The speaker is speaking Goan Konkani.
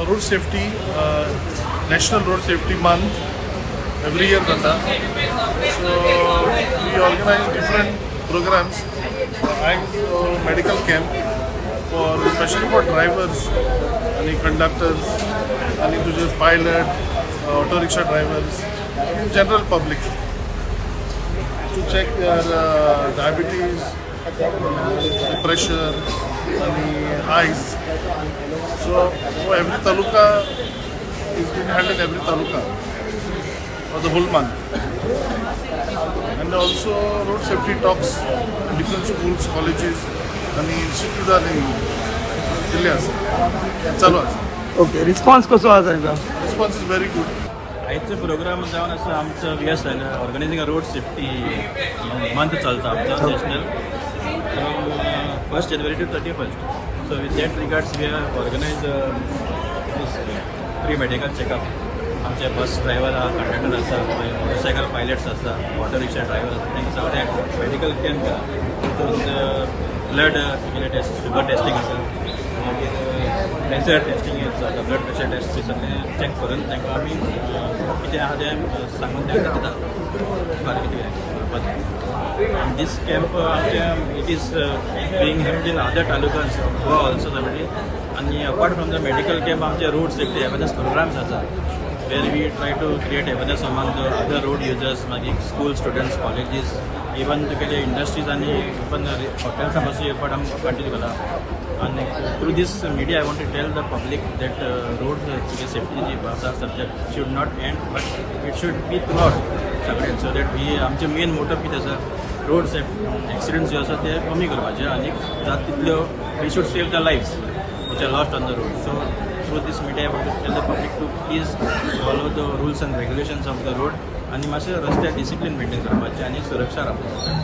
Road safety, National Road Safety Month every year जाता. So we organize different programs and medical camp for specially for drivers आनी कंडक्टर्स आनी तुजे pilot, auto rickshaw drivers, general public to check their diabetes, pressure आणि eyes. So every taluka is been held in every taluka for the whole month. And also road safety talks in different schools, colleges आणि इन्स्टिट्यूटांनी दिल्ले आसा, चालू आसा. ओके, रिस्पॉन्स कसो आसा तांकां? Response is very good. आयचो प्रोग्राम जावन आसा आमचो, we are organizing a road safety month चलता आमचो national from 1st January to 31st. So with that regards, we have organize this free medical checkup. आमचे बस ड्रायव्हर आहा, कंडक्टर आसा, मोटरसायकल पायलट्स आसा, ऑटो रिक्षा ड्रायव्हर आसा, तांकां सगळ्यांक मेडिकल कॅम्प केला. तितून ब्लड कितें टेस्ट, शुगर टेस्टींग आसा, मागीर प्रेशर टेस्टींग जाता, ब्लड प्रेशर टेस्ट, सगळें चॅक करून तांकां आमी कितें आहा तें सांगून तांकां दिता मुखार कितें करपाचें. दीस कॅम्प आमचे, it is being held in other talukas, Goa also separately. आनी apart from the medical camp, आमचे रोड सेफ्टी अवेरनेस प्रोग्राम्स आसा, where we try to create awareness among the other road users, मागीर स्कूल स्टुडंट्स, कॉलेजीस, इवन तुगेले इंडस्ट्रीज आनी इवन हॉटेल्सां पासून एफर्ट आमी कंटिन्यू केला. आनी through this media, I want to tell the public that road तुगे सेफ्टी जी आसा subject should not end, but it should be throughout सगळें, सो that we आमचें मेन मोटो कितें आसा, रोड सेफ एक्सिडंट्स जे आसा ते कमी करपाचे आनी जाता तितल्यो we should save the lives which are lost on the road. So through this media, I want to tell the public to please follow the rules and regulations of the road आनी मातशें रस्त्यार डिसिप्लीन मेंटेन करपाचें आनी सुरक्षा राखपाची.